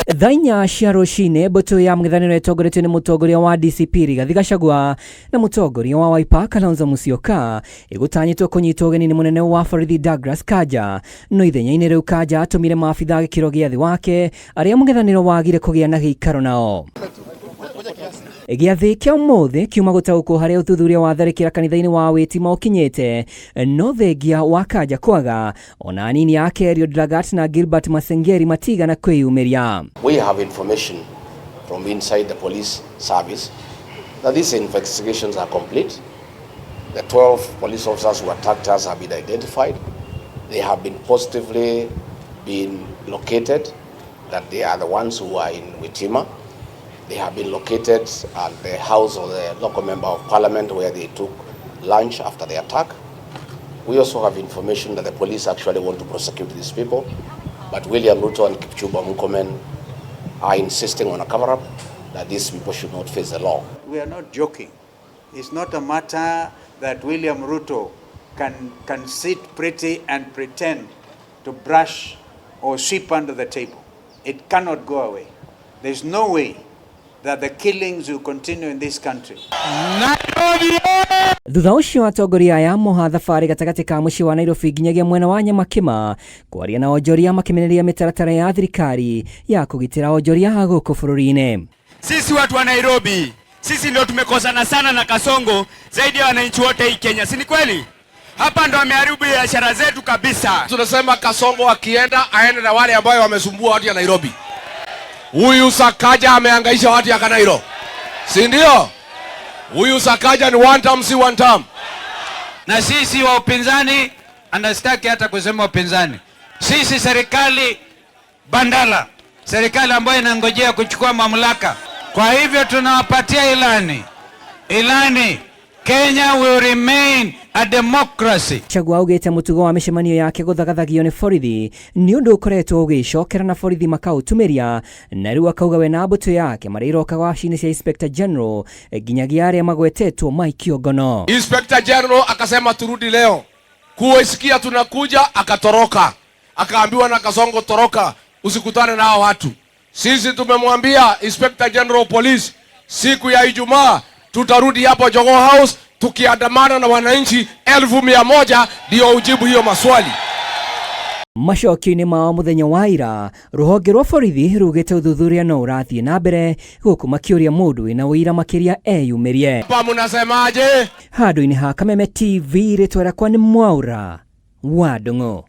Thaa 4 cia rũcinĩ, mbũtũ ya mũng'ethanĩro ĩtongoretio nĩ mũtongoria wa DCP Rigathi Gachagua na mũtongoria wa Wiper Kalonzo Musyoka ĩgũtanyĩtwo kũnyitwo ũgeni nĩ mũnene wa borithi Douglas Kanja. No ithenya-inĩ rĩu Kanja atũmire maabitha a gĩkĩro gĩa thĩ wake arĩa mũng'ethanĩro wagire kũgĩa na gĩikaro nao. Gĩathĩ kĩa ũmũthĩ kiuma gũtaũkwo harĩa ũthuthuria wa tharĩkĩra kanitha-inĩ wa Witima ũkinyĩte, no thengia wa Kanja kwaga, ona anini ake Eliud Lagat na Gilbert Masengeri matigana kwĩyumĩria. We have information from inside the police service that these investigations are complete. The 12 police officers who attacked us have been identified. They have been positively been located, that they are the ones who are in Witima. They have been located at the house of the local member of parliament where they took lunch after the attack. We also have information that the police actually want to prosecute these people, but William Ruto and Kipchumba Murkomen are insisting on a cover-up that these people should not face the law. We are not joking. It's not a matter that William Ruto can sit pretty and pretend to brush or sweep under the table. It cannot go away. There's no way that the killings will continue in this country. Thutha ũcio atongoria aya moha thabarĩ gatagatĩ ka mũciĩ wa Nairobi nginyagia mwena wa Nyamakima kwaria na onjoria makĩmenereria mĩtaratara ya thirikari ya kũgitĩra onjoria gũkũ bũrũri-inĩ. Sisi watu wa Nairobi, sisi ndio tumekosana sana na Kasongo zaidi ya wananchi wote hii Kenya, si ni kweli? Hapa ndo ameharibu biashara zetu kabisa. Tunasema Kasongo akienda aende na wale ambayo wamesumbua watu ya Nairobi. Huyu Sakaja amehangaisha watu ya Kanairo, si ndio? Huyu Sakaja ni one term, si one term. Na sisi wa upinzani, anastaki hata kusema upinzani, sisi serikali bandala, serikali ambayo inangojea kuchukua mamlaka. Kwa hivyo tunawapatia ilani, ilani Kenya will remain a democracy. Gachagua augĩte mũtugo wa mĩcemanio yake gũthagathagio nĩ borithi nĩ ũndũ ũkoretwo ũgĩcokera na borithi makaũtumĩria, na rĩu akauga we na mbũtũ yake marĩa iroka wabici-inĩ cia Inspector General nginyagia arĩa magwetetwo maikio ngono. Inspector General akasema turudi leo, kuisikia tunakuja, akatoroka, akaambiwa na Kasongo, toroka, usikutane na hao watu. Sisi tumemwambia Inspector General Police siku ya Ijumaa tutarudi hapo Jogoo House tukiandamana na wananchi 100,000 ndio ujibu hiyo maswali. Macokio-inĩ mao mũthenya wa ira, rũhonge rwa borithi rugĩte ũthuthuria no ũrathiĩ na mbere gũkũ makĩũria mũndũ wĩna ũira makĩria eyumĩrie. Hapa mnasemaje? Handũ-inĩ ha Kameme TV, rĩtwa rĩakwa nĩ Mwaura wa Ndung'u.